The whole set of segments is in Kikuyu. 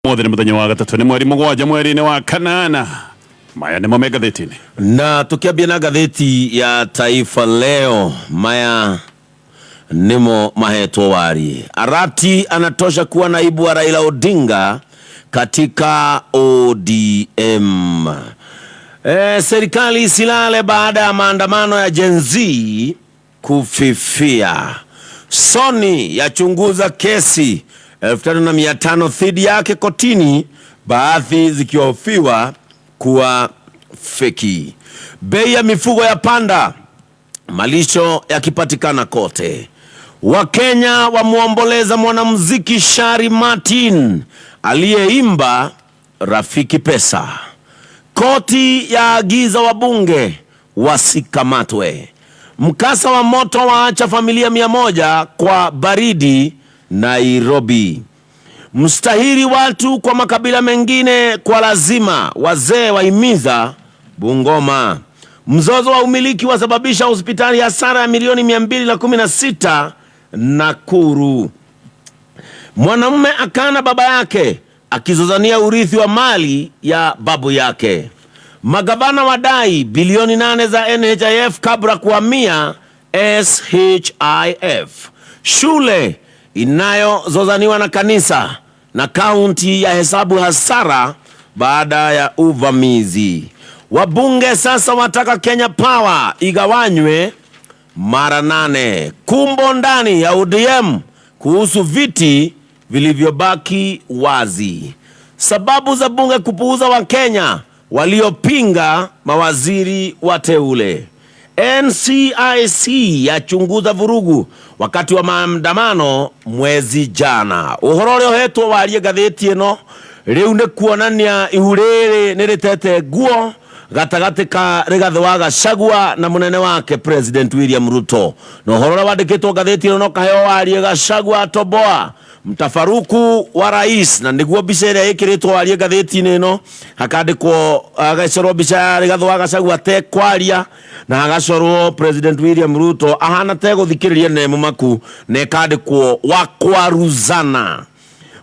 Ũmũthĩ nĩ mũthenya wa gatatũ, nĩ mweri 7 mweri-inĩ wa kanana. Maya nĩmo me ngathĩti-inĩ. Na tukiambia na ngathĩti ya Taifa Leo, maya nimo mahetwo wari. Arati anatosha kuwa naibu wa Raila Odinga katika ODM. Serikali isilale baada ya maandamano ya Gen Z kufifia. Sony yachunguza kesi 3500 dhidi yake kotini, baadhi zikihofiwa kuwa feki. Bei ya mifugo ya panda, malisho yakipatikana kote. Wakenya wamwomboleza mwanamuziki Shari Martin aliyeimba Rafiki Pesa. Koti ya agiza wabunge wasikamatwe. Mkasa wa moto waacha familia 100 kwa baridi Nairobi. Mstahiri watu kwa makabila mengine kwa lazima, wazee wahimiza Bungoma. Mzozo wa umiliki wasababisha hospitali hasara ya milioni 216 Nakuru. Mwanamume akana baba yake akizozania urithi wa mali ya babu yake. Magavana wadai bilioni 8 za NHIF kabla kuhamia SHIF. Shule inayozozaniwa na kanisa na kaunti ya hesabu hasara baada ya uvamizi. Wabunge sasa wataka Kenya Power igawanywe mara 8. Kumbo ndani ya ODM kuhusu viti vilivyobaki wazi. Sababu za bunge kupuuza Wakenya waliopinga mawaziri wateule. NCIC yachunguza vurugu wakati wa maandamano mwezi jana. Uhoro uria uhetwo warie ngathĩti ĩno rĩu nĩ kuonania ihu rĩrĩ nĩ rĩtete nguo gatagatĩ ka Rigathĩ wa Gachagua na mũnene wake President William Ruto. Na ũhoro ũrĩa wandĩkĩtwo ngathĩti ĩno no kaheo warie Gachagua atoboa mtafaruku wa rais, na nĩguo mbica ĩrĩa ĩkĩrĩtwo warie ngathĩti-inĩ ĩno, hakandĩkwo, hagacorwo mbica ya Rigathĩ wa Gachagua tekwaria, na hagacorwo President William Ruto ahana tegũthikĩrĩria na mũmaku, na ĩkandĩkwo wakwaruzana.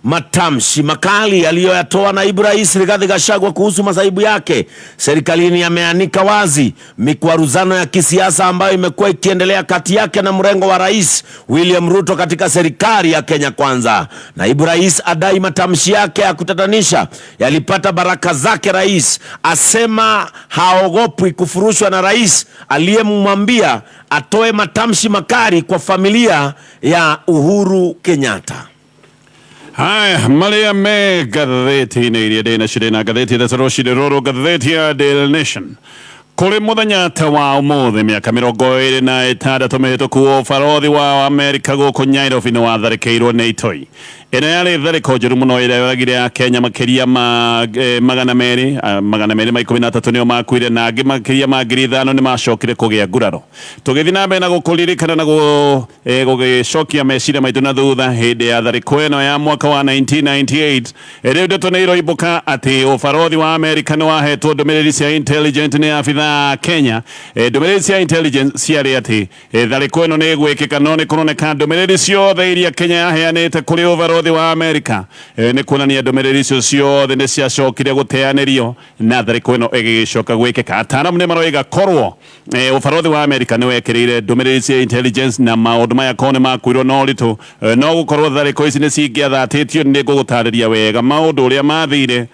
Matamshi makali aliyoyatoa naibu rais Rigathi Gachagua kuhusu masaibu yake serikalini yameanika wazi mikwaruzano ya kisiasa ambayo imekuwa ikiendelea kati yake na mrengo wa rais William Ruto katika serikali ya Kenya Kwanza. Naibu rais adai matamshi yake ya kutatanisha yalipata baraka zake rais, asema haogopwi kufurushwa na rais aliyemwambia atoe matamshi makali kwa familia ya Uhuru Kenyatta. Haya, marĩa me ngathĩti-inĩ iria ndĩ nacio ndĩ na ngathĩti The Rũcinĩ Rũrũ, ngathĩti ya Daily Nation. Kũrĩ mũthenya ta wa ũmũthĩ mĩaka 26 mĩhĩtũku, ũbarothi wa Amerika gũkũ Nairobi nĩ watharĩkĩirwo nĩ itoi. Ĩno yarĩ tharĩko njũru mũno ĩrĩa yoragire Akenya makĩria ma 213 nĩo makuire, na angĩ makĩria ma 5,000 nĩ macokire kũgĩa nguraro. Tũgĩthiĩ na mbere na gũkũririkana na gũgĩcokia meciria maitũ na thutha hĩndĩ ya tharĩko ĩno ya mwaka wa 1998. Rĩu ndeto nĩ iroimbũka atĩ ũbarothi wa Amerika nĩ wahetwo ndũmĩrĩri cia intelligence nĩ abithaa a Kenya. Ndũmĩrĩri cia intelligence ciarĩ atĩ tharĩko ĩno nĩ ĩgwĩkĩka, no nĩ kũroneka ndũmĩrĩri ciothe iria Kenya yaheanĩte kũrĩ ũbarothi wa Amerika, nĩ kuonania ndũmĩrĩri icio ciothe nĩ ciacokire gũteanĩrio na tharĩko ĩno ĩgĩgĩcoka gwĩkĩka. Ataaramu nĩ maroiga korwo ũbarothi wa Amerika nĩ wekĩrĩire ndũmĩrĩri cia intelligence na maũndũ maya korwo nĩ makuirwo na ũritũ, no gũkorwo tharĩko ici nĩ cingĩathatĩtio. Nĩ ngũgũtarĩria wega maũndũ ũrĩa mathire,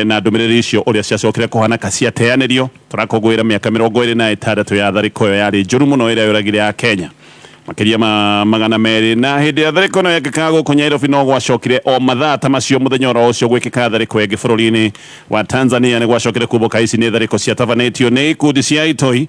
na ndũmĩrĩri icio ũrĩa ciacokire kũhanaka ciateanĩrio. Tũrakũngũĩra mĩaka 26 ya tharĩko ĩyo yarĩ njũru mũno ĩrĩa yoragire ya Kenya makĩria ma 200. Na hĩndĩ ya tharĩko ĩno yekĩkaga gũkũ Nairobi, no gwacokire o mathaa ta macio mũthenya oro ũcio gwĩkĩka tharĩko ĩngĩ bũrũri-inĩ wa Tanzania. Nĩ gwacokire kumbũka ici nĩ tharĩko ciatabanĩtio nĩ ikundi cia itoi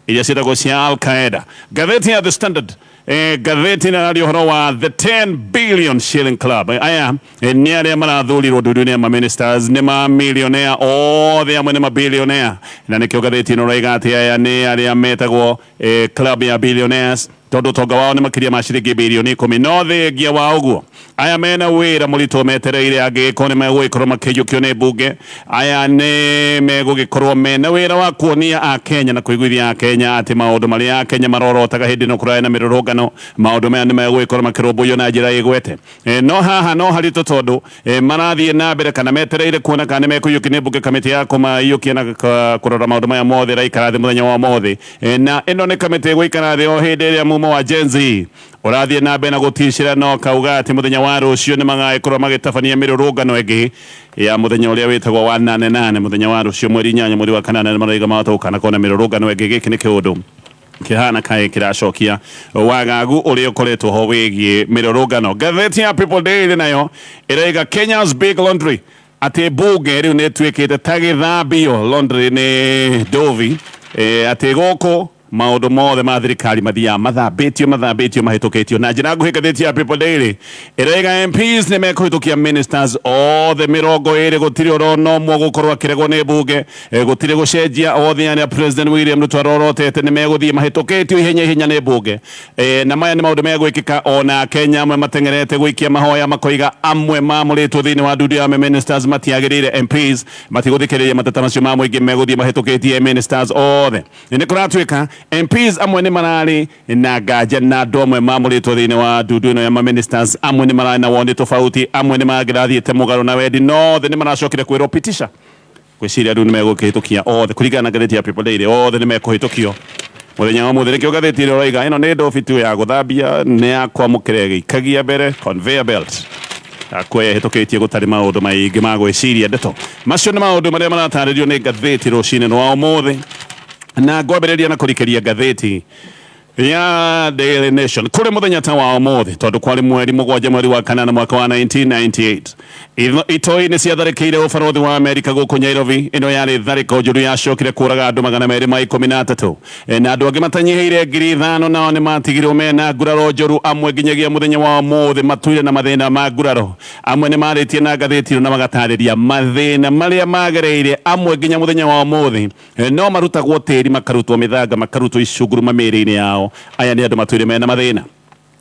iria ciĩtagwo cia Al Qaeda. Ngathĩti ya The Standard, ngathĩti ĩraria ũhoro wa the 10 billion shilling club. Aya nĩ arĩa marathurirwo ndundu-inĩ ya ma-ministers, nĩ ma-millionaire othe, amwe nĩ ma-billionaire, na nĩkĩo ngathĩti ĩno ĩroiga atĩ aya nĩ arĩa metagwo club ya billionaires, tondũ ũtonga wao nĩ makĩria ma ciringi birioni 10. No thengia wa ũguo Aya mena wĩra mũritũ metereire angĩgĩkorwo nĩ megũgĩkorwo makĩiyũkio nĩ mbunge. Aya nĩ megũgĩkorwo mena wĩra wa kuonia Akenya na kũiguithia Akenya atĩ maũndũ marĩa Akenya marorotaga hĩndĩ ĩno kũrarĩ na mĩrũrũngano, maũndũ maya nĩ megũgĩkorwo makĩrũmbũiyo na njĩra ĩgwete. No haha no haritũ tondũ marathiĩ na mbere kana metereire kuona kana nĩ mekũiyũkio nĩ mbunge. Kamĩtĩ ya kũmaiyũkia na kũrora maũndũ maya mothe ĩraikara thĩ mũthenya wa ũmũthĩ. Na ĩno nĩ kamĩtĩ ĩgũikara thĩ o hĩndĩ ĩrĩa mumo wa Gen Z ũrathiĩ na mbere na gũticĩra na ũkauga atĩ mũthenya wa rũciũ nĩ magagĩkorwo magĩtabania mĩrũrũngano ĩngĩ ya mũthenya ũrĩa wĩtagwo wa nane nane. Mũthenya wa rũciũ mweri 8 mweri wa kanana nĩ marauga mahota gũkanakorwo na mĩrũrũngano ĩngĩ. Gĩkĩ nĩ kĩũndũ kĩhana kaĩ kĩracokia wagagu ũrĩa ũkoretwo ho wĩgiĩ mĩrũrũngano. Ngathĩti ya People Daily nayo ĩraiga Kenya's Big Laundry, atĩ mbunge rĩu nĩ ĩtuĩkĩte ta gĩthambio, laundry nĩ ndovi, atĩ gũkũ maũndũ mothe ma thirikari mathiaga mathambĩtio mathambĩtio mahĩtũkĩtio na njĩra nguhĩ. Ngathĩti ya People Daily ĩraiga MPs nĩ mekũhĩtũkia ministers othe 20, gũtirĩ ũrona ũmwe gũkorwo akĩregwo nĩ mbunge. Gũtirĩ gũcenjia, othe arĩa President William Ruto arorotete nĩ megũthiĩ mahĩtũkĩtio ihenya ihenya nĩ mbunge. Na maya nĩ maũndũ megwĩkĩka ona Kenya amwe mateng'erete gũikia mahoya makoiga amwe mamũrĩtwo thĩinĩ wa ndundu ya ministers matiagĩrĩire. MPs matigũthikĩrĩria mateta macio ma mũingĩ, megũthiĩ mahĩtũkĩtie ministers othe. Nĩ kũratuĩka MPs amwe nĩ mararĩ na nganja na andũ amwe mamũrĩtwo thĩinĩ wa ndundu ĩno ya ma-ministers, amwe nĩ mararĩ na woni tofauti, amwe nĩ mangĩrathiĩte mũgarũ na wendi, no othe nĩ maracokire kwĩrwo pitisha. Gwĩciria rĩu nĩ megũkĩhĩtũkia othe kũringana na ngathĩti ya People Daily, othe nĩ mekũhĩtũkio mũthenya wa mũthĩ. Nĩkĩo ngathĩti ĩrĩa ũraiga ĩno nĩ ndobi tu ya gũthambia, nĩ ya kwamũkĩra ĩgĩikagia mbere, conveyor belt yakuoya ĩhĩtũkĩtie gũtarĩ maũndũ maingĩ ma gwĩciria ndeto. Macio nĩ maũndũ marĩa maratarĩrio nĩ ngathĩti rũcinĩ rwa ũmũthĩ, na ngwambĩrĩria na kũrikĩria ngathĩti ya Daily Nation. Kũrĩ mũthenya ta wa ũmũthĩ, tondũ kwarĩ mweri 7 mweri wa kanana mwaka wa 1998, itoi nĩ ciatharĩkĩire ũbarũthi wa Amerika gũkũ Nairobi. Ĩno yarĩ tharĩko njũru yacokire kũraga andũ 213, na andũ angĩ matanyihĩire 5,000 nao nĩ matigirwo mena nguraro njũru. Amwe nginyagia mũthenya wa ũmũthĩ matũire na mathĩna ma nguraro. Amwe nĩ marĩtie na ngathĩti ĩno na magatarĩria mathĩna marĩa magereire. Amwe nginya mũthenya wa ũmũthĩ no marutagwo tĩri, makarutwo mĩthanga, makarutwo icunguruma mĩĩrĩ-inĩ yao. Aya nĩ andũ matũire mena mathĩna.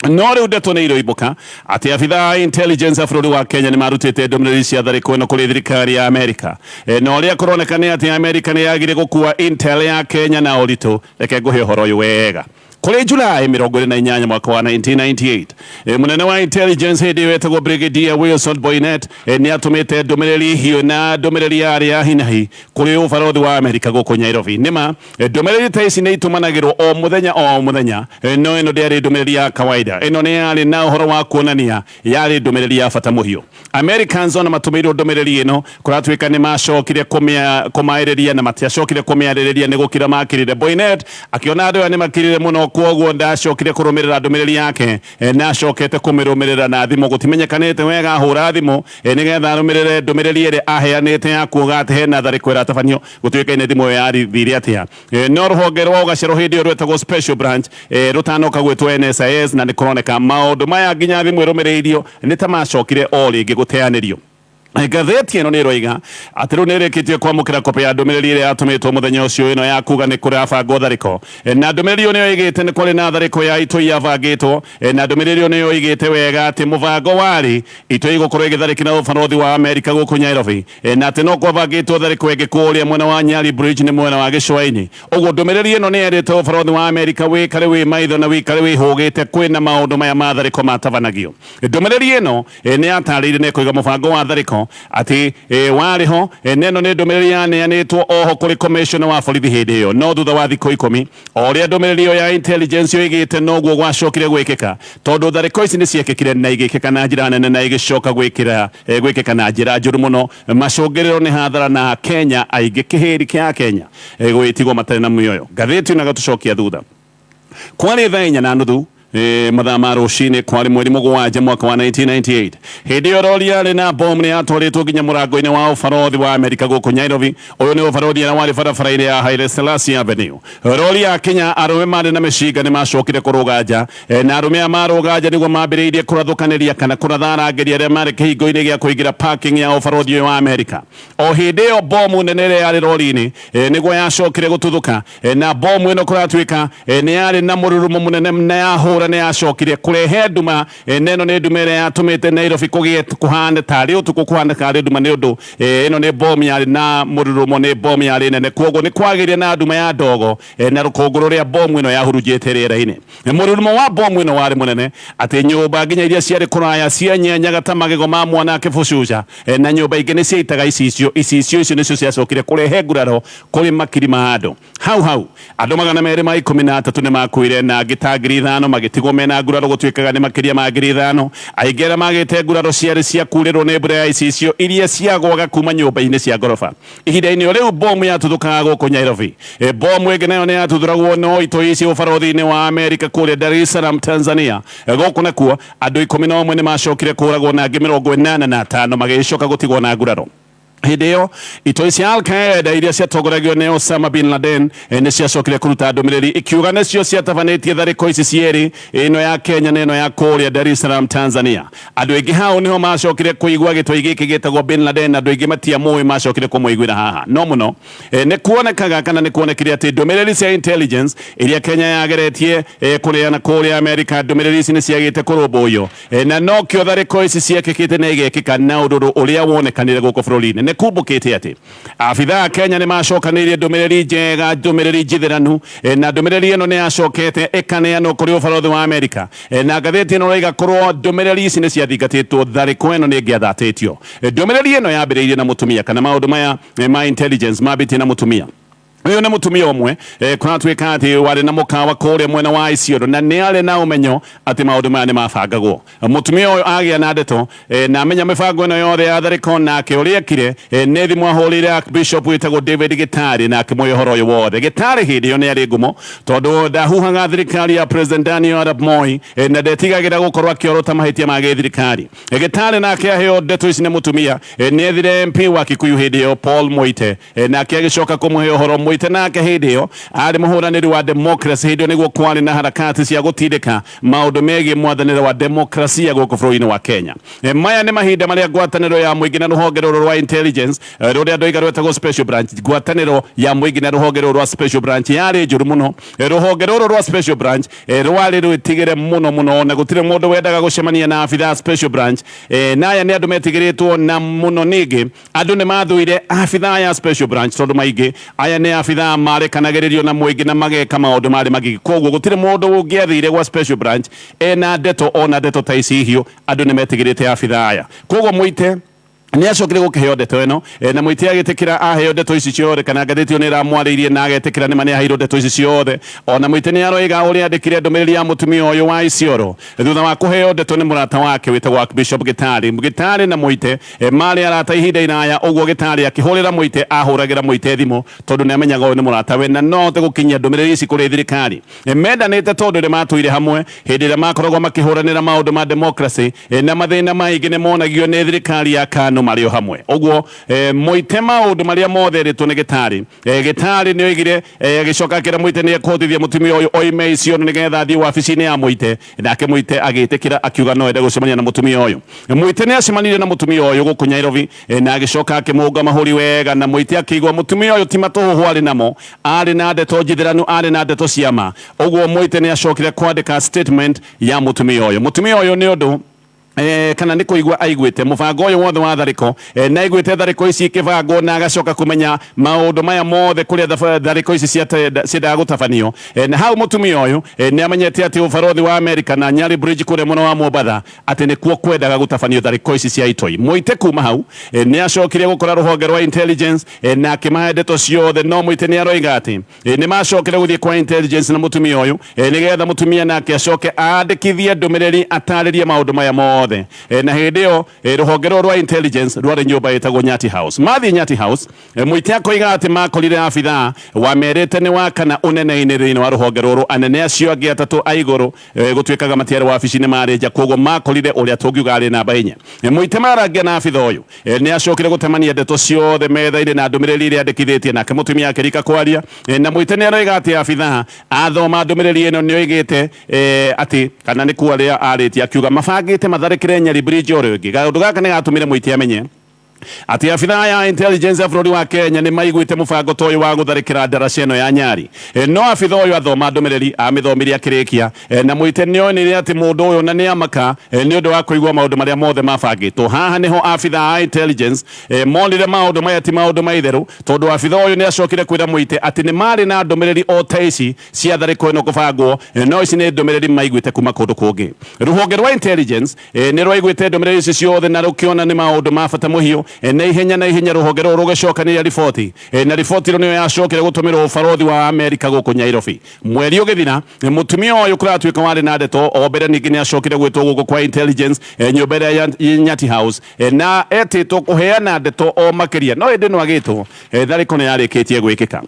No rĩu ndeto nĩ iroimbũka atĩ abithaa a intelligence a bũrũri wa Kenya nĩ marutĩte ndũmĩrĩri cia tharĩko ĩno kũrĩ thirikari ya Amerika. Na ũrĩa kũroneka nĩ atĩ Amerika nĩ yagire gũkua intel ya Kenya na ũritũ. Reke ngũhe ũhoro ũyũ wega. Kũrĩ Julai 28 mwaka wa 1998, mũnene wa intelligence hĩndĩ ĩyo etagwo Brigadier Wilson Boinnet nĩ atũmĩte ndũmĩrĩri hiũ, na ndũmĩrĩri yarĩ ya hinahi kũrĩ ũbarũthi wa Amerika gũkũ Nairobi. Nĩma ndũmĩrĩri ta ici nĩ itũmanagĩrwo o mũthenya o mũthenya, no ĩno ndĩarĩ ndũmĩrĩri ya kawaida. Ĩno nĩ yarĩ na ũhoro wa kuonania yarĩ ndũmĩrĩri ya bata mũhiũ. Americans ona matũmĩirwo ndũmĩrĩri ĩno, kũratuĩka nĩ macokire kũmaĩrĩria na matiacokire kũmĩarĩrĩria, nĩ gũkira makirire. Boinnet akĩona andũ aya nĩ makirire mũno, kwoguo ndacokire kũrũmĩrĩra ndũmĩrĩri yake, na acokete kũmĩrũmĩrĩra na thimũ. Gũtimenyekanĩte wega ahũra thimũ nĩgetha arũmĩrĩre ndũmĩrĩri ĩrĩa aheanĩte ya kuuga atĩ hena tharĩko ĩratabanio, gũtuĩkaine thimũ ĩyo yathire atĩa. No rũhonge rwa ũgacerwo hĩndĩ ĩyo rwetagwo Special Branch, rũtanoka gwĩtwo NSIS, na nĩ kũroneka maũndũ maya nginya thimũ ĩrũmĩrĩirio nĩ ta macokire o rĩngĩ gũteanĩrio. Ngathĩti ĩno nĩ ĩroiga atĩ rĩu nĩ ĩrĩkĩtie kwamũkĩra kopĩ ya ndũmĩrĩri ĩrĩa yatũmĩtwo mũthenya ũcio, ĩno ya kuga nĩ kũrabangwo tharĩko. Na ndũmĩrĩri ĩyo nĩyo ĩgĩte nĩ kwarĩ na tharĩko ya itoi yabangĩtwo, na ndũmĩrĩri ĩyo nĩyo ĩgĩte wega atĩ mũbango warĩ itoi gũkorwo ĩgĩtharĩkĩra ũbarũthi wa Amerika gũkũ Nairobi, na atĩ no kwabangĩtwo tharĩko ĩngĩ kũrĩa mwena wa Nyali Bridge, nĩ mwena wa gĩcũa-inĩ. Ũguo ndũmĩrĩri ĩno nĩ yerĩte ũbarũthi wa Amerika wĩkare wĩ maitho na wĩikare wĩhũgĩte, kwĩna maũndũ maya ma tharĩko matabanagio. Ndũmĩrĩri ĩno nĩ yatarĩirie na ĩkoiga mũbango wa tharĩko atĩ warĩ ho, na ĩno nĩ ndũmĩrĩri yaneanĩtwo oho kũrĩ commissioner wa borithi hĩndĩ ĩyo. No thutha wa thikũ 10, o ũrĩa ndũmĩrĩri ĩyo ya intelligence yoigĩte noguo gwacokire gwĩkĩka, tondũ tharĩko ici nĩ ciekĩkire na igĩkĩka na njĩra nene na igĩcoka gwĩkĩka na njĩra njũru mũno. Macũngĩrĩro nĩ hathara na Kenya aingĩ, kĩhĩri kĩa Kenya gũgĩtigwo matarĩ na mĩoyo. Ngathĩti ĩno ĩgatũcokia thutha. Kwarĩ thaa 4:30 mathaa ma rũcinĩ, kwarĩ mweri 7 mwaka wa 1998. Hĩndĩ ĩyo rori yarĩ na bomu nĩ yatwarĩtwo nginya mũrango-inĩ wa ũbarũthi wa Amerika gũkũ Nairobi. Ũyũ nĩ ũbarũthi ũrĩa warĩ barabara-inĩ ya Haile Selassie Avenue. Rori yakinya, arũme marĩ na mĩcinga nĩ macokire kũrũga nja, na arũme aya marũga nja nĩguo mambĩrĩirie kũrathũkanĩria kana kũratha arangĩri arĩa marĩ kĩhingo-inĩ gĩa kũingĩra parking ya ũbarũthi ũyũ wa Amerika. O hĩndĩ ĩyo bomu nene ĩrĩa yarĩ rori-inĩ nĩguo yacokire gũtuthũka, na bomu ĩno kũratuĩka nĩ yarĩ na mũrurumo mũnene na yahũra Mbura nĩ yacokire kũrehe nduma. Na ĩno nĩ nduma ĩrĩa yatũmĩte Nairobi kũgĩe kũhane tarĩ ũtukũ, kũhane tarĩ nduma, nĩ ũndũ ĩno nĩ bomu yarĩ na mũrurumo, nĩ bomu yarĩ nene, kwoguo nĩ kwagĩire na nduma ya ndogo na rũkũngũ rũrĩa bomu ĩno yahurunjĩte rĩera-inĩ. Mũrurumo wa bomu ĩno warĩ mũnene atĩ nyũmba nginya iria ciarĩ kũraya cianyenyaga ta magego ma mwana akĩbucuca, na nyũmba ingĩ nĩ ciaitaga icicio. Icicio icio nĩcio ciacokire kũrehe nguraro kũrĩ makiri ma andũ. Hau hau andũ 213 nĩ makuire na angĩ ta 5,000 magĩtigwo mena nguraro, gũtuĩkaga nĩ makĩria ma 5,000. Aingĩ arĩa magĩte nguraro ciarĩ cia kurĩrwo nĩ mbura ya icicio iria ciagwaga kuma nyũmba-inĩ cia ngoroba. Ihinda-inĩ o rĩu bomu yatuthũkaga gũkũ Nairobi, bomu ĩngĩ nayo nĩ yatuthũragwo no itoi cia ũbarũthi-inĩ wa Amerika kũrĩa Dar es Salaam, Tanzania. Gũkũ nakuo andũ 11 nĩ macokire kũragwo na angĩ 85 magĩcoka gũtigwo na nguraro. Hĩndĩ ĩyo itoi cia Al-Qaeda iria ciatongoragio nĩ Osama bin Laden nĩ ciacokire kũruta ndũmĩrĩri ikiuga nĩcio ciatabanĩtie tharĩko ici cierĩ, ĩno ya Kenya na ĩno ya kũrĩa Dar es Salaam, Tanzania. Andũ aingĩ hau nĩho macokire kũigua gĩtoi gĩkĩ gĩtagwo Bin Laden, andũ aingĩ matiamũĩ, macokire kũmũiguĩra haha. No mũno nĩ kuonekaga kana nĩ kuonekire atĩ ndũmĩrĩri cia intelligence iria Kenya yageretie kũneana kũrĩa Amerika, ndũmĩrĩri ici nĩ ciagĩte kũrũmbũiyo, na nokĩo tharĩko ici ciekĩkĩte na igekĩka na ũrũrũ ũrĩa wonekanire gũkũ bũrũri-inĩ. Nĩ kumbũkĩte atĩ abithaa a Kenya nĩ macokanĩirie ndũmĩrĩri njega, ndũmĩrĩri njithĩranu, na ndũmĩrĩri ĩno nĩ yacokete ĩkaneanwo kũrĩ ũbarũthi wa Amerika, na ngathĩti ĩno ĩroiga korwo ndũmĩrĩri ici nĩ ciathingatĩtwo, tharĩko ĩno nĩ ĩngĩathatĩtio. Ndũmĩrĩri ĩno yambĩrĩirie na mũtumia, kana maũndũ maya ma intelligence mambĩtie na mũtumia ũyũ. Nĩ mũtumia ũmwe kũratuĩka atĩ warĩ na mũkawa kũrĩa mwena wa Isiolo, na nĩ arĩ na ũmenyo atĩ maũndũ maya nĩ mabangagwo. Mũtumia ũyũ agĩa na ndeto na amenya mĩbango ĩno yothe ya tharĩko, nake ũrĩa ekire nĩ thimũ ahũrĩire Archbishop wĩtagwo David Gĩtarĩ na akĩmũhe ũhoro ũyũ wothe. Gĩtarĩ hĩndĩ ĩyo nĩ arĩ ngumo tondũ ndahuhaga thirikari ya President Daniel Arap Moi, na ndetigagĩra gũkorwo akĩorota mahĩtia ma gĩthirikari. Gĩtarĩ nake aheo ndeto ici nĩ mũtumia, nĩ ethire MP wa Kikuyu hĩndĩ ĩyo Paul Moite, nake agĩcoka kũmũhe ũhoro. Moite nake hĩndĩ ĩyo arĩ mũhũranĩri wa democracy. Hĩndĩ ĩyo nĩguo kwarĩ na harakati cia gũtindĩka maũndũ megiĩ mwathanĩre wa demokrasia gũkũ bũrũri-inĩ wa Kenya. Maya nĩ mahinda marĩa ngwatanĩro ya mũingĩ na rũhonge rũrũ rwa intelligence rũrĩa andũ aiga rwetagwo special branch, ngwatanĩro ya mũingĩ na rũhonge rũrũ rwa special branch yarĩ njũru mũno. Rũhonge rũrũ rwa special branch rwarĩ rwĩtigĩre mũno mũno, na gũtirĩ mũndũ wendaga gũcemania na abithaa special branch, na aya nĩ andũ metigĩrĩtwo na mũno. Ningĩ andũ nĩ mathũire abithaa ya special branch tondũ maingĩ aya nĩ abithaa marekanagĩrĩrio na mũingĩ na mageka maũndũ marĩ magigi, koguo gũtirĩ mũndũ ũngĩathire gwa special branch ena ndeto ona ndeto ta ici hiũ. Andũ nĩ metigĩrĩte abithaa aya, koguo Mũite nĩ acokire gũkĩheo ndeto ĩno, na Mũite agĩtĩkĩra aheo ndeto ici ciothe, kana ngathĩti ĩyo nĩ ĩramwarĩirie na agetĩkĩra nĩ ma nĩ aheirwo ndeto ici ciothe. Ona Mũite nĩ aroiga ũrĩa andĩkire ndũmĩrĩri ya mũtumia ũyũ wa Isiolo thutha wa kũheo ndeto nĩ mũrata wake wĩtagwo Archbishop Gĩtarĩ. Gĩtarĩ na Mũite marĩ arata ihinda iraya, ũguo Gĩtarĩ akĩhũrĩra Mũite, ahũragĩra Mũite thimũ tondũ nĩ amenyaga ũyũ nĩ mũratawe na no ahote gũkinyia ndũmĩrĩri ici kũrĩ thirikari. Mendanĩte tondũ nĩ matũire hamwe hĩndĩ ĩrĩa makoragwo makĩhũranĩra maũndũ ma democracy, na mathĩna maingĩ nĩ monagio nĩ thirikari ya KANU marĩ o hamwe. Ũguo Mũite maũndũ marĩa mothe erĩtwo nĩ Gĩtarĩ, Gĩtarĩ nĩ oigire, agĩcoka akĩra Mũite nĩ ekũhotithia mũtumia ũyũ oime Isiolo nĩgetha athiĩ wabici-inĩ ya Mũite, nake Mũite agĩtĩkĩra akiuga no ende gũcemania na mũtumia ũyũ. Mũite nĩ acemanirie na mũtumia ũyũ gũkũ Nairobi, na agĩcoka akĩmũnga mahũri wega, na Mũite akĩigua mũtumia ũyũ ti matũhũhũ arĩ namo, arĩ na ndeto njithĩranu, arĩ na ndeto cia ma. Ũguo Mũite nĩ acokire kwandĩka statement ya mũtumia ũyũ. Mũtumia ũyũ nĩ ũndũ kana nĩ kũigua aiguĩte mũbango ũyũ wothe wa tharĩko, na aiguĩte tharĩko ici ikĩbangwo, na agacoka kũmenya maũndũ maya mothe kũrĩa tharĩko ici ciendaga gũtabanio. Na hau mũtumia ũyũ nĩ amenyete atĩ ũbarũthi wa Amerika na Nyali Bridge kũrĩa mwena wa Mombatha atĩ nĩkuo kwendaga gũtabanio tharĩko ici cia itoi. Mũite kuma hau nĩ acokire gũkora rũhonge rwa intelligence, na akĩmahe ndeto ciothe, no Mũite nĩ aroiga atĩ nĩ macokire gũthiĩ kwa intelligence na mũtumia ũyũ, nĩgetha mũtumia nake acoke andĩkithie ndũmĩrĩri atarĩrie maũndũ maya mothe. Na hĩndĩ ĩyo rũhonge rũrũ rwa intelligence rwarĩ nyũmba ĩtagwo Nyati House. Mathiĩ Nyati House, Mũite akoiga atĩ makorire abithaa wamerĩte nĩ wa kana ũnene-inĩ thĩinĩ wa rũhonge rũrũ. Anene acio angĩ atatũ a igũrũ gũtuĩkaga matiarĩ wabici-inĩ, marĩ nja, koguo makorire ũrĩa tũngiuga arĩ namba 4. Mũite marangia na abithaa ũyũ, nĩ acokire gũtemania ndeto ciothe metha-inĩ na ndũmĩrĩri ĩrĩa andĩkithĩtie, nake mũtumia akĩrika kwaria. Na Mũite nĩ aroiga atĩ abithaa athoma ndũmĩrĩri ĩno nĩ oigĩte atĩ kana nĩ kuo arĩa arĩtie akiuga mabangĩte matharĩkĩre Nyali Bridge o rĩngĩ. Kaũndũ gaka nĩ gatũmire Mũite amenye Atĩ abithaa ya intelligence ya bũrũri wa Kenya nĩ maiguĩte mũbango ta ũyũ wa gũtharĩkĩra ndaraca ĩno ya Nyari. No abithaa ũyũ athoma ndũmĩrĩri amĩthomire akĩrĩkia, na Mũite nĩonire atĩ mũndũ ũyũ na nĩamaka nĩ ũndũ wa kũigua maũndũ marĩa mothe mabangĩtwo. Haha nĩho abithaa a intelligence monire maũndũ maya ti maũndũ ma itherũ, tondũ abithaa ũyũ nĩacokire kwĩra Mũite atĩ nĩ marĩ na ndũmĩrĩri o ta ici cia tharĩko ĩno kũbangwo, no ici nĩ ndũmĩrĩri maiguĩte kuma kũndũ kũngĩ. Rũhonge rwa intelligence nĩ rwaiguĩte ndũmĩrĩri ici ciothe na rũkĩona nĩ maũndũ ma bata mũhiũ. Na ihenya na ihenya rũhonge rũrũ rũgĩcokanĩrĩria riboti, na riboti ĩno nĩyo yacokire gũtũmĩrwo ũbarũthi wa Amerika gũkũ Nyairobi. Mweri ũgĩthira, mũtumia ũyũ kũratuĩka warĩ na ndeto o mbere, ningĩ nĩ acokire gwĩtwo gũkũ kwa intelligence, nyũmba ĩrĩa ya Nyati House, na etĩtwo kũheana ndeto o makĩria, no ĩndĩ no agĩtwo tharĩko nĩ yarĩkĩtie gwĩkĩka.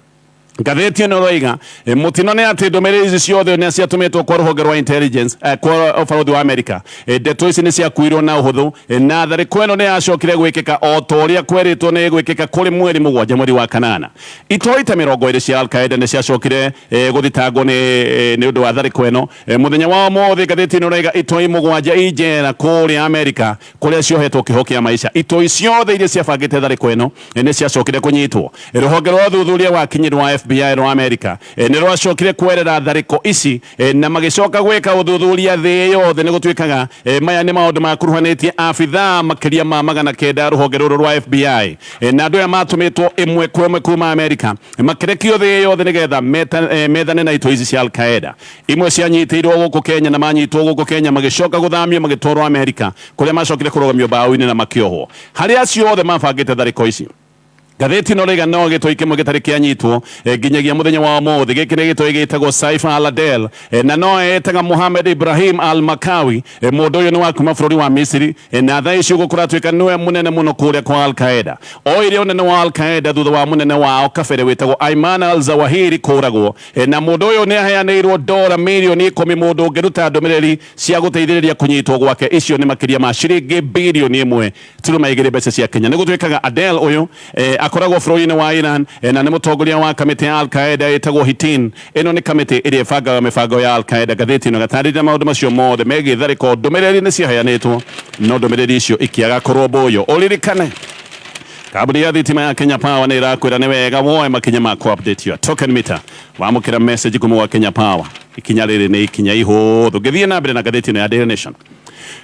Ngathĩti ĩno ĩroiga mũtino nĩ atĩ ndũmĩrĩri ici ciothe nĩ ciatũmĩtwo kwa rũhonge rwa intelligence, kwa ũbarũthi wa Amerika. Ndeto ici nĩ ciakuirwo na ũhũthũ, na tharĩko ĩno nĩ yacokire gwĩkĩka o ta ũrĩa kwerĩtwo nĩ ĩgwĩkĩka kũrĩ mweri 7 mweri wa kanana. Itoi ta 20 cia Al-Qaeda nĩ ciacokire gũthitangwo nĩ ũndũ wa tharĩko ĩno. Mũthenya wa ũmũthĩ ngathĩti ĩno ĩroiga itoi 7 i njera kũrĩa Amerika kũrĩa ciohetwo kĩoho kĩa maica. Itoi ciothe iria ciabangĩte tharĩko ĩno nĩ ciacokire kũnyitwo. Rũhonge rwa ũthuthuria wa kinyi rwa FBI rwa Amerika nĩ rwacokire kwerera tharĩko ici, na magĩcoka gwĩka ũthuthuria thĩ yothe. Nĩ gũtuĩkaga maya nĩ maũndũ makuruhanĩtie abithaa makĩria ma 900 rũhonge rũrũ rwa FBI, na andũ aya matũmĩtwo ĩmwe kwa ĩmwe kuma Amerika makĩrekio thĩ yothe nĩgetha methane na itoi ici cia Al-Qaeda. Imwe cianyitĩirwo gũkũ Kenya, na manyitwo gũkũ Kenya magĩcoka gũthamio magĩtwarwo Amerika kũrĩa macokire kũrũgamio mbaũ-inĩ na makĩohwo. Harĩ acio othe mabangĩte tharĩko ici, ngathĩti ĩno rĩga no gĩtoi kĩmwe gĩtarĩ kĩanyitwo nginyagia mũthenya wa ũmũthĩ. Gĩkĩ nĩ gĩtoi gĩtagwo Saifa Al-Adel, na no etaga Mohamed Ibrahim Al-Makawi. Mũndũ ũyũ nĩ wa kuma bũrũri wa Misiri, na thaa ici ũguo kũratuĩka nĩwe mũnene mũno kũrĩa kwa Al-Qaeda. Oire ũnene wa Al-Qaeda thutha wa mũnene wao kabere wĩtagwo Ayman al-Zawahiri kũragwo, na mũndũ ũyũ nĩ aheanĩirwo dora mirioni 10 mũndũ ũngĩruta ndũmĩrĩri cia gũteithĩrĩria kũnyitwo gwake. Icio nĩ makĩria ma ciringi birioni 1.2 mbeca cia Kenya. Nĩ gũtuĩkaga Adel ũyũ akoragwo bũrũri-inĩ wa Iran, na nĩ mũtongoria wa kamĩtĩ ya Al-Qaeda ĩtagwo Hitin. Ĩno nĩ kamĩtĩ ĩrĩa ĩbangaga mĩbango ya Al-Qaeda. Ngathĩti ĩno ĩgatarĩria maũndũ macio mothe megiĩ tharĩko. Ndũmĩrĩri nĩ ciaheanĩtwo, no ndũmĩrĩri icio ikĩaga kũrũmbũiyo. Ũririkane kambuni ya thitima ya Kenya Power nĩ ĩrakwĩra nĩ wega woe makinya ma ku update your token meter. Wamũkĩra message kuma gwa Kenya Power, ikinya rĩrĩ nĩ ikinya ihũthũ. Ngĩthiĩ na mbere na ngathĩti ĩno ya Daily Nation,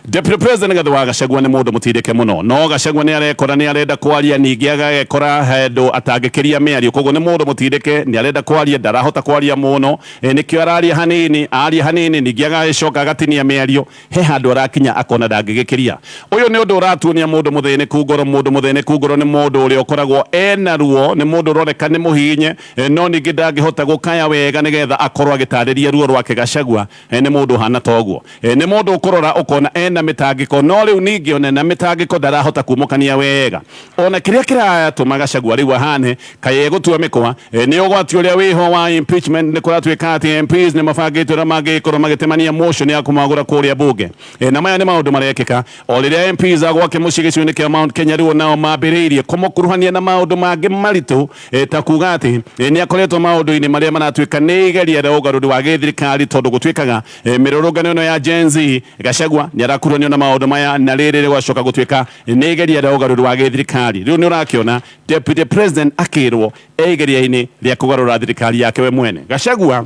Deputy President Rigathi wa Gachagua nĩ mũndũ mũtindĩke mũno, no Gachagua nĩ arekora nĩ arenda kwaria, ningĩ agagekora handũ atangĩkĩria mĩario. Koguo nĩ mũndũ mũtindĩke, nĩ arenda kwaria, ndarahota kwaria mũno, nĩkĩo araria hanini, aria hanini, ningĩ agagĩcoka agatinia mĩario. He handũ arakinya akona ndangĩgĩkĩria. Ũyũ nĩ ũndũ ũratuonia mũndũ mũthĩnĩku ngoro. Mũndũ mũthĩnĩku ngoro nĩ mũndũ ũrĩa ũkoragwo ena ruo, nĩ mũndũ ũroneka nĩ mũhihinye, no ningĩ ndangĩhota gũkaya wega nĩgetha akorwo agĩtarĩria ruo rwake. Gachagua nĩ mũndũ ũhana toguo, nĩ mũndũ ũkũrora ũkona ena mĩtangĩko, no rĩu ningĩ ona na mĩtangĩko ndarahota kumũkania wega. Ona kĩrĩa kĩratũma Gachagua rĩu ahane kaĩ egũtua mĩkwa nĩ ũgwati ũrĩa wĩho wa impeachment. Nĩ kũratuĩka atĩ MPs nĩ mabangĩte ũrĩa mangĩkorwo magĩtemania motion ya kũmagũra kũrĩa bunge, na maya nĩ maũndũ marekĩka o rĩrĩa MPs a gwake mũciĩ gĩcigo-inĩ kĩa Mount Kenya rĩu nao mambĩrĩirie kũmũkuruhania na maũndũ mangĩ maritũ, ta kuga atĩ nĩ akoretwo maũndũ-inĩ marĩa maratuĩka nĩ igeria rĩa ũgarũri wa gĩthirikari, tondũ gũtuĩkaga mĩrũrũngano ĩno ya Gen Z, Gachagua nĩ arakuruhanio na maũndũ maya, na rĩrĩ rĩgacoka gũtuĩka nĩ igeria rĩa ũgarũri wa gĩthirikari. Rĩu nĩ ũrakĩona Deputy President akĩrwo e igeria-inĩ rĩa kũgarũra thirikari yake we mwene. Gachagua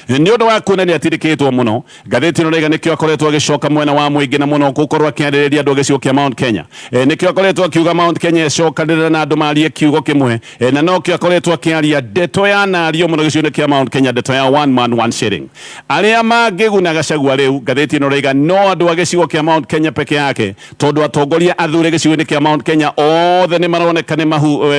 nĩ ũndũ wa kuona nĩ atirikĩtwo mũno, ngathĩti ĩno raiga nĩkĩo akoretwo agĩcoka mwena wa mũingĩ na mũno gũkorwo akĩarĩrĩria andũ a gĩcigo kĩa Mount Kenya. Nĩkĩo akoretwo akiuga Mount Kenya ĩcokanĩrĩre na andũ marie kiugo kĩmwe, na nokĩo akoretwo akĩaria ndeto ya nario mũno gĩcigo-inĩ kĩa Mount Kenya, ndeto ya one man one shilling. Arĩa mangĩguna Gachagua rĩu, ngathĩti ĩno raiga no andũ a gĩcigo kĩa Mount Kenya peke yake, tondũ atongoria athure gĩcigo-inĩ kĩa Mount Kenya othe nĩ maroneka nĩ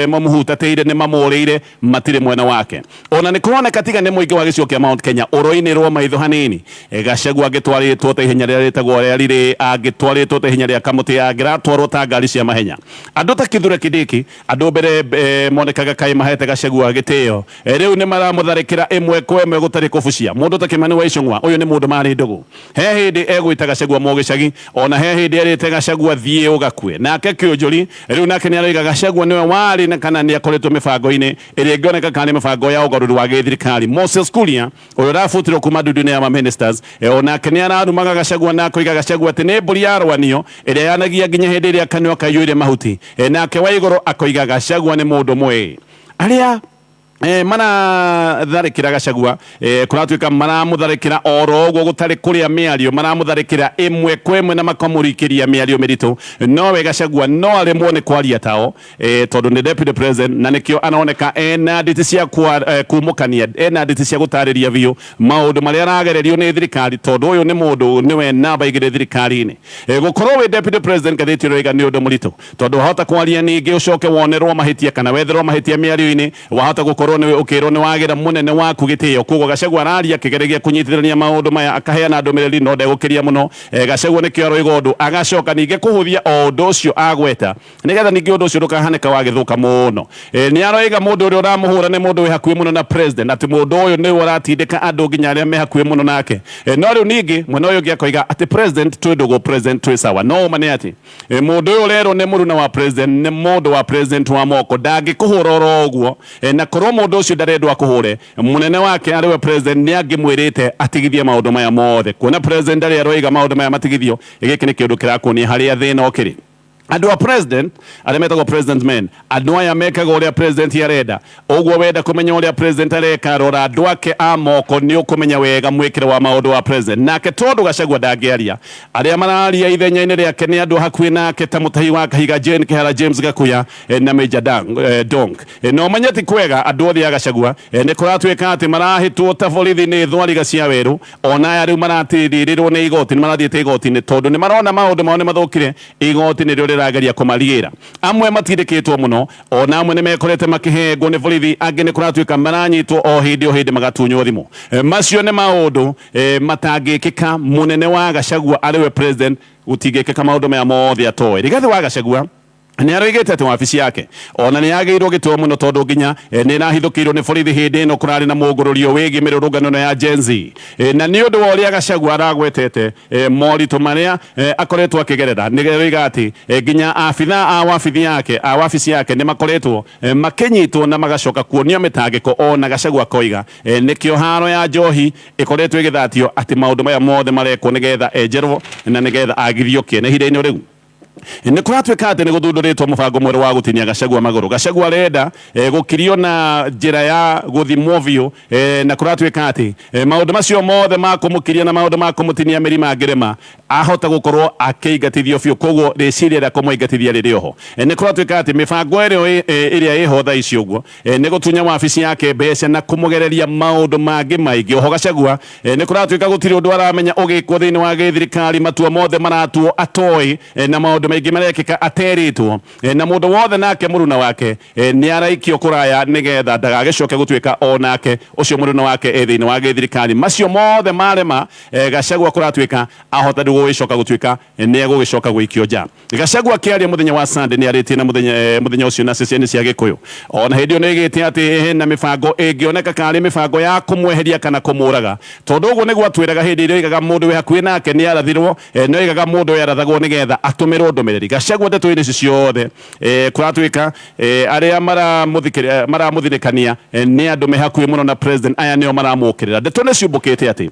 mamũhutatĩire, nĩ mamũrĩire, matirĩ mwena wake. Ona nĩ kũroneka tiga nĩ mũingĩ wa gĩcigo kĩa Mount Kenya ũroinĩrwo maitho hanini, Gachagua angĩtwarĩtwo ta ihenya rĩrĩa rĩtagwo rĩa rirĩ, angĩtwarĩtwo ta ihenya rĩa kamũtĩ, angĩratwarwo ta ngari cia mahenya. Andũ ta Kithure Kindiki, andũ mbere monekaga kaĩ mahete Gachagua gĩtĩo, rĩu nĩ maramũtharĩkĩra ĩmwe kwa ĩmwe gũtarĩ kũbucia. Mũndũ ta Kimani wa Ichung'wa, ũyũ nĩ mũndũ marĩ ndũgũ, he hĩndĩ egwĩta Gachagua mũgĩcagi, ona he hĩndĩ erĩte Gachagua thiĩ ũgakue. Nake Kĩũnjũri rĩu nake nĩ aroiga Gachagua nĩwe warĩ na kana nĩ akoretwo mĩbango-inĩ ĩrĩa ĩngĩoneka kana nĩ mĩbango ya ũgarũri wa gĩthirikari. Moses Kuria Ũrĩa ũrabutirwo kuma ndundu-inĩ ya ma-ministers, onake nĩ ararumaga Gachagua na akoiga Gachagua atĩ nĩ mbũri ya rwanio ĩrĩa yanagia nginya hĩndĩ ĩrĩa kanua kaiyũire mahuti. Nake Waigũrũ akoiga Gachagua nĩ mũndũ mwĩĩ. Arĩa maratharĩkĩra Gachagua, kũratuĩka maramũtharĩkĩra oro ũguo gũtarĩ kũrĩa mĩario, maramũtharĩkĩra ĩmwe kwa ĩmwe na makamũrikĩria mĩario mĩritũ. Nowe Gachagua no aremwo nĩ kwaria tao, tondũ nĩ deputy president na nĩkĩo aroneka ena nditi cia kumũkania, ena nditi cia gũtarĩria biũ maũndũ marĩa aragererio nĩ thirikari, tondũ ũyũ nĩ mũndũ nĩwe namba igĩrĩ thirikari-inĩ. Gũkorwo wĩ deputy president, ngathĩti ĩroiga, nĩ ũndũ mũritũ, tondũ wahota kwaria ningĩ ũcoke wonerwo mahĩtia kana wetherwo mahĩtia mĩario-inĩ, wahota gũkorwo nĩ ũkĩrwo nĩ wagĩra mũnene waku gĩtĩo. Koguo Gachagua araria akĩgeregia kũnyitithania maũndũ maya, akaheana ndũmĩrĩri no ndegũkĩria mũno. Gachagua nĩkĩo aroiga ũndũ agacoka ningĩ kũhũthia o ũndũ ũcio agweta, nĩgetha ningĩ ũndũ ũcio ndũkahanĩka wagĩthũka mũno. Nĩ aroiga mũndũ ũrĩa ũramũhũra nĩ mũndũ wĩ hakuhĩ mũno na president, atĩ mũndũ ũyũ nĩwe ũratindĩka andũ nginya arĩa me hakuhĩ mũno nake. No rĩu ningĩ mwena ũyũ ũngĩ akoiga atĩ president twĩ ndũgũ, president twĩ sawa. No ũma nĩ atĩ mũndũ ũyũ ũrerwo nĩ mũruna wa president, nĩ mũndũ wa president wa moko, ndangĩkũhũra oro ũguo. Na korwo mũndũ ũcio ndarendwo akũhũre, mũnene wake arĩwe president nĩ angĩmwĩrĩte atigithie maũndũ maya mothe. Kuona president ndarĩ aroiga maũndũ maya matigithio, gĩkĩ nĩ kĩũndũ kĩrakuonia harĩa thĩna ũkĩrĩ. Andũ a president arĩa metagwo president men, andũ aya mekaga ũrĩa president arenda. Ũguo wenda kũmenya ũrĩa president areka, rora andũ ake a moko, nĩ ũkũmenya wega mwĩkĩre wa maũndũ wa president. Nake tondũ Gachagua ndangĩaria, arĩa mararia ithenya-inĩ rĩake nĩ andũ hakuhĩ nake ta mũtahi wa kahiga Jane Kihara, James Gakuya, na Major Donk. Na ũmenye ti kwega andũ othe a Gachagua, nĩ kũratuĩka atĩ marahĩtwo ta borithi nĩ thwariga cia werũ. Ona aya rĩu maratirĩrĩrwo nĩ igoti, nĩ marathiĩte igoti-inĩ tondũ nĩ marona maũndũ mao nĩ mathũkire. Igoti nĩrĩo rĩrageria kũmarigĩra. Amwe matindĩkĩtwo mũno, ona amwe nĩ mekorete makĩhengwo nĩ borithi, angĩ nĩ kũratuĩka maranyitwo o hĩndĩ o hĩndĩ magatunywo thimũ. Macio nĩ maũndũ matangĩkĩka mũnene wa Gachagua arĩwe president, gũtingĩkĩka maũndũ maya mothe atoĩ. Rigathĩ wa Gachagua nĩ aroigĩte atĩ wabici yake ona nĩ yagĩirwo gĩtĩo mũno, tondũ nginya nĩ ĩrahithũkĩirwo nĩ borithi hĩndĩ ĩno kũrarĩ na mũngũrũrio wĩgiĩ mĩrũrũngano ĩno ya Gen Z. Na nĩ ũndũ wa ũrĩa Gachagua aragwetete moritũ marĩa akoretwo akĩgerera, nĩ aroiga atĩ nginya abithaa a wabici yake nĩ makoretwo makĩnyitwo na magacoka kuonio mĩtangĩko. Ona Gachagua akoiga nĩkĩo haro ya njohi ĩkoretwo ĩgĩthatio, atĩ maũndũ maya mothe marekwo nĩgetha enjerwo na nĩgetha agithio kĩene. Ihinda-inĩ rĩu nĩ kũratuĩka atĩ nĩ gũthundũrĩtwo mũbango mwerũ wa gũtinia Gachagua magũrũ. Gachagua arenda gũkirio na njĩra ya gũthimwo biũ, na kũratuĩka atĩ maũndũ macio mothe ma kũmũkiria na maũndũ ma kũmũtinia mĩri mangĩrema, ahota gũkorwo akĩingatithio biũ. Koguo rĩciria rĩa kũmũingatithia rĩrĩ oho. Nĩ kũratuĩka atĩ mĩbango ĩrĩa ĩho thaa ici ũguo nĩ gũtunya wabici yake mbeca na kũmũgereria maũndũ mangĩ maingĩ. Oho Gachagua nĩ kũratuĩka gũtirĩ ũndũ aramenya ũgĩkwo thĩinĩ wa gĩthirikari, matua mothe maratuo atoĩ, na maũndũ maingĩ marekĩka aterĩtwo. Na mũndũ wothe nake mũruna wake nĩ araikio kũraya nĩgetha ndagagĩcoke gũtuĩka o nake ũcio mũruna wake e thĩinĩ wa gĩthirikari. Macio mothe marema, Gachagua kũratuĩka ahota rĩu gũgĩcoka gũtuĩka nĩ egũgĩcoka gũikio nja. Gachagua akĩaria mũthenya wa Sunday nĩ arĩtie na mũthenya ũcio na ceceni cia Gĩkũyũ. Ona hĩndĩ ĩyo nĩ oigĩte atĩ hena mĩbango ĩngĩoneka karĩ mĩbango ya kũmweheria kana kũmũraga, tondũ ũguo nĩguo atwĩraga hĩndĩ ĩrĩa oigaga mũndũ wĩ hakuhĩ nake nĩ arathirwo. Nĩ oigaga mũndũ ũyũ arathagwo nĩgetha atũmĩrwo ndũmĩrĩri. Gachagua ndeto-inĩ ici ciothe, kũratuĩka arĩa maramũthirĩkania nĩ andũ me hakuhĩ mũno na president, aya nĩo maramũkĩrĩra. Ndeto nĩ ciumbũkĩte atĩ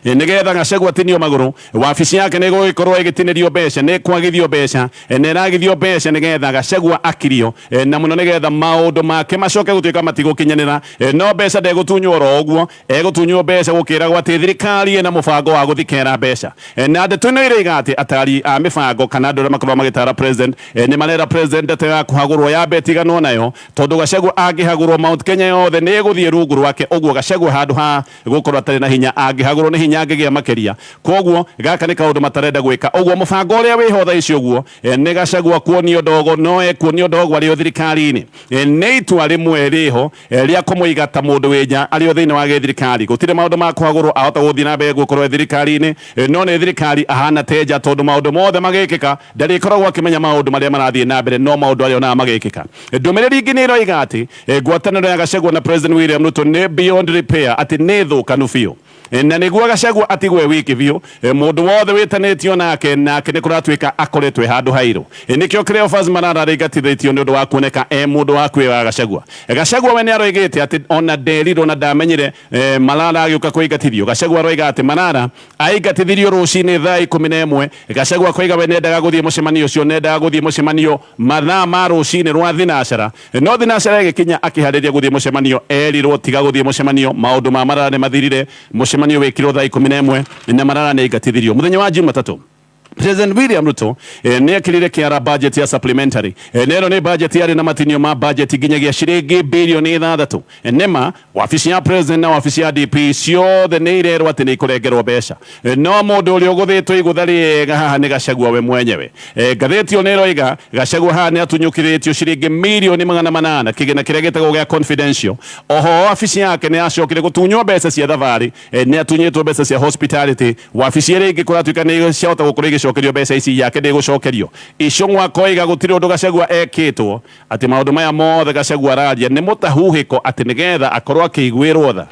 nĩgetha Gachagua atinio magũrũ, wabici yake nĩ ĩgũgĩkorwo ĩgĩtinĩrio mbeca, nĩ kwagithio mbeca, nĩ ĩragithio mbeca nĩgetha Gachagua akirio, na mũno nĩgetha maũndũ make macoke gũtuĩka matigũkinyanĩra. No mbeca ndegũtunywo oro ũguo, egũtunywo mbeca gũkĩragwo atĩ thirikari ĩna mũbango wa gũthikera mbeca. Na ndeto ĩno ĩroiga atĩ atari a mĩbango kana andũ arĩa makoragwo magĩtara president nĩ marera president ndeto ya kũhagũrwo yambe ĩtiganwo nayo, tondũ Gachagua angĩhagũrwo, Mount Kenya yothe nĩ ĩgũthiĩ rungu rwake. Ũguo Gachagua handũ ha gũkorwo atarĩ na hinya, angĩhagũrwo nĩ hinya angĩgĩa makĩria. Koguo gaka nĩ kaũndũ matarenda gwĩka. Ũguo mũbango ũrĩa wĩho thaa ici ũguo nĩ Gachagua kuonio ndogo, no ekuonio ndogo arĩ o thirikari-inĩ. Nĩ itua rĩmwe rĩho rĩa kũmũiga ta mũndũ wĩ nja arĩ o thĩinĩ wa gĩthirikari. Gũtirĩ maũndũ ma kũhagũrwo, ahota gũthiĩ na mbere gũkorwo e thirikari-inĩ, no nĩ thirikari ahana tenja, tondũ maũndũ mothe magĩkĩka ndarĩkoragwo akĩmenya maũndũ marĩa marathiĩ na mbere, no maũndũ arĩa onaga magĩkĩka. Ndũmĩrĩri ingĩ nĩ ĩroiga atĩ ngwatanĩro ya Gachagua na President William Ruto nĩ beyond repair, atĩ nĩ thũkanu biũ. Na nĩguo Gachagua atigwo e wiki biũ, mũndũ wothe wĩtanĩtio nake nake nĩ kũratuĩka akoretwo e handũ hairũ. Nĩkĩo Cleophas Malala arĩingatithĩtio nĩ ũndũ wa kuoneka e mũndũ wa kwĩyoya Gachagua. Gachagua we nĩ aroigĩte atĩ ona nderirwo na ndamenyire Malala agĩũka kũingatithio. Gachagua aroiga atĩ Malala aingatithirio rũcinĩ thaa 11. Gachagua akoiga we nĩendaga gũthiĩ mũcemanio ũcio, nĩendaga gũthiĩ mũcemanio mathaa ma rũcinĩ rwa thinacara. No thinacara ĩgĩkinya akĩharĩria gũthiĩ mũcemanio, erirwo tiga gũthiĩ mũcemanio, maũndũ ma Malala nĩ mathirire. Mũcemanio wĩkirwo thaa 11 na Malala nĩ aingatithirio. Mũthenya wa Jumatatũ, President William Ruto nĩ ekĩrire kĩara budget ya supplementary. Na ĩno nĩ budget yarĩ na matinio ma budget nginyagia ciringi bilioni 6. Nĩma wabici ya president na wabici ya DP ciothe nĩ irerwo atĩ nĩ ikũrengerwo mbeca, no mũndũ ũrĩa ũgũthĩtwo igũtha rĩega haha nĩ Gachagua we mwenyewe. Ngathĩti ĩyo nĩ ĩroiga Gachagua haha nĩ atunyũkithĩtio ciringi mirioni 800 kĩgĩna kĩrĩa gĩtagwo gĩa confidential. Oho wabici yake nĩ yacokire gũtunywo mbeca cia thabarĩ, nĩ atunyĩtwo mbeca cia hospitality. Wabici ĩrĩa ĩngĩ kũratuĩka nĩ ciahota gũkorwo igĩcokerio mbeca ici, yake ndĩgũcokerio. Icũng'wa akoiga gũtirĩ ũndũ Gachagua ekĩtwo, atĩ maũndũ maya mothe Gachagua araria nĩ mũtahuhĩko, atĩ nĩgetha akorwo akĩiguĩrwo tha.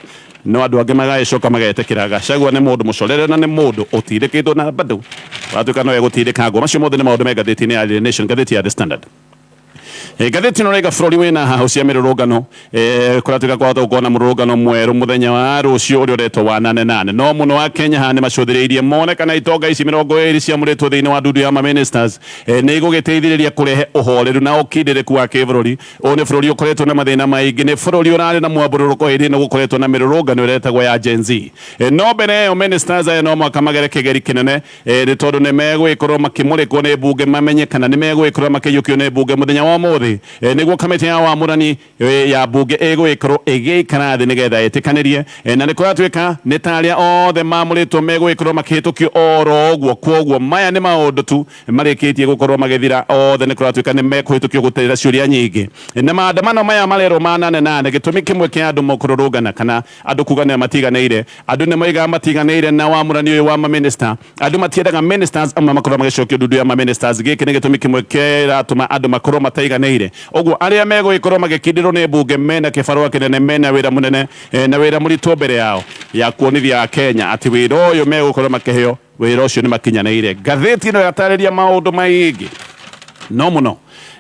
No andũ angĩ magagĩcoka magetĩkĩra Gachagua nĩ mũndũ mũcorere na nĩ mũndũ ũtindĩkĩtwo na bado ũratuĩka no egũtindĩkangwo. Macio mothe nĩ maũndũ me ngathĩti-inĩ ya Daily Nation, ngathĩti ya The Standard. Ngathĩti ĩno ĩraiga bũrũri wĩna hahũ cia mĩrũrũngano. Kũratuĩka kwahota gũkorwo na mũrũrũngano mwerũ mũthenya wa rũciũ ũrĩa ũretwo wa nane nane. No mũno wa Kenya haha nĩ macũthĩrĩirie mone kana itonga ici 20 ciamũrĩtwo thĩinĩ wa ndundu ya ma-ministers nĩ igũgĩteithĩrĩria kũrehe ũhoreru na ũkindĩrĩku wa kĩbũrũri. Ũyũ nĩ bũrũri ũkoretwo na mathĩna maingĩ, nĩ bũrũri ũrarĩ na mwambũrũrũko hĩndĩ ĩno gũkoretwo na mĩrũrũngano ĩrĩa ĩtagwo ya Gen Z. No mbere ĩyo ministers aya no mũhaka magere kĩgeri kĩnene, nĩ tondũ nĩ megũgĩkorwo makĩmũrĩkwo nĩ mbunge mamenye kana nĩ megũgĩkorwo makĩiyũkio nĩ mbunge mũthenya wa ũmũthĩ, nĩguo kamĩtĩ ya wamũrani ya mbunge ĩgũgĩkorwo ĩgĩikara thĩ nĩgetha ĩtĩkanĩrie. Na nĩ kũratuĩka nĩ ta arĩa othe mamũrĩtwo megũgĩkorwo makĩhĩtũkio oro ũguo. Kwoguo maya nĩ maũndũ tu marĩkĩtie gũkorwo magĩthira, othe nĩ kũratuĩka nĩ mekũhĩtũkio gũterera ciũria nyingĩ. Na maandamano maya marerwo ma nane nane, gĩtũmi kĩmwe kĩa andũ kũrũrũngana kana andũ kuga nĩ matiganĩire, andũ nĩ moigaga matiganĩire na wamũrani ũyũ wa maminista. Andũ matiendaga ministers amwe makorwo magĩcokio ndundu ya maministers. Gĩkĩ nĩ gĩtũmi kĩmwe kĩratũma andũ makorwo mataiganĩire. Ũguo arĩa megũgĩkorwo magĩkindĩrwo nĩ mbunge mena kĩbarũa kĩnene, mena wĩra mũnene, na wĩra mũritũ mbere yao ya kuonithia Akenya atĩ wĩra ũyũ megũkorwo makĩheo, wĩra ũcio nĩ makinyanĩire. Ngathĩti ĩno yatarĩria maũndũ maingĩ, no mũno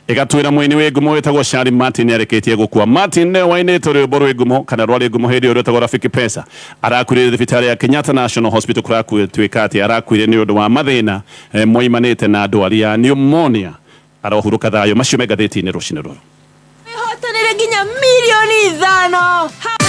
ĩgatwĩra mũini wĩ ngumo wĩtagwo Shari Martin nĩarĩkĩtie gũkua. Martin nĩwe wainĩte rwĩmbo rwĩ ngumo kana rwarĩ ngumo hĩndĩ ĩyo rwĩtagwo Rafiki Pesa. Arakuire thibitarĩ ya Kenyatta National Hospital. Kũratuĩka atĩ arakuire nĩ ũndũ wa mathĩna moimanĩte na ndwari ya pneumonia. Arohurũka thayũ. Macio me ngathĩti-inĩ rũcinĩ rũrũ. Wĩhotanĩre nginya 5 milioni.